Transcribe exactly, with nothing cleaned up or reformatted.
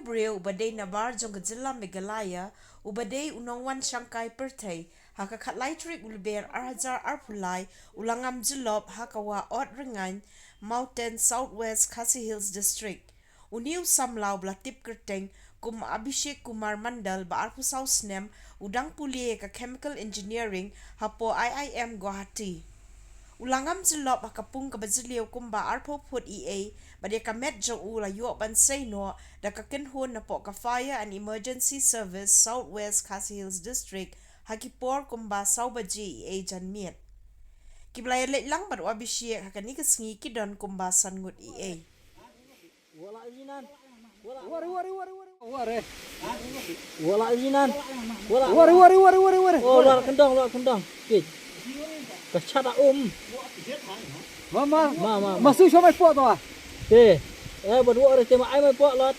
Briew uba dei nabar jong ka jylla Meghalaya, uba dei u nongwan shangkai pyrthei, ha ka khatlai tarik u Lber ar hajar arphew lai, u la ngam jyllop ha ka wah Ot Ryngain Mountain, South West Khasi Hills District. Une u samla uba la tip kyrteng kum Abhishek Kumar Mandal, ba arphew saw snem, u dang pule ka Chemical Engineering hapoh I I M Guwahati. U la ngam jyllop ha ka pung kaba jylliew kumba arphew phut eiei, bad ïa ka met jong u la ïoh ban sei noh da ka kynhun napoh ka Fire and Emergency Service, South West Khasi Hills District, ha ki por kumba saw baje eiei janmiet. Kiba la ïaleit lang bad u Abhishek ha kane ka sngi ki don kumba san ngut eiei. Wala jinan. Wala. Wari, wari, wari, wari. Wari. Wala jinan. Wala. Wari, wari, wari, wari, wari. Oh, la kyndong, la kyndong. Kit. Ka chat a um. Ma, ma. Ma, ma, ma. Ma su shwa mai pok to a. Te. Eh, bad wari te ma ai mai pok lot.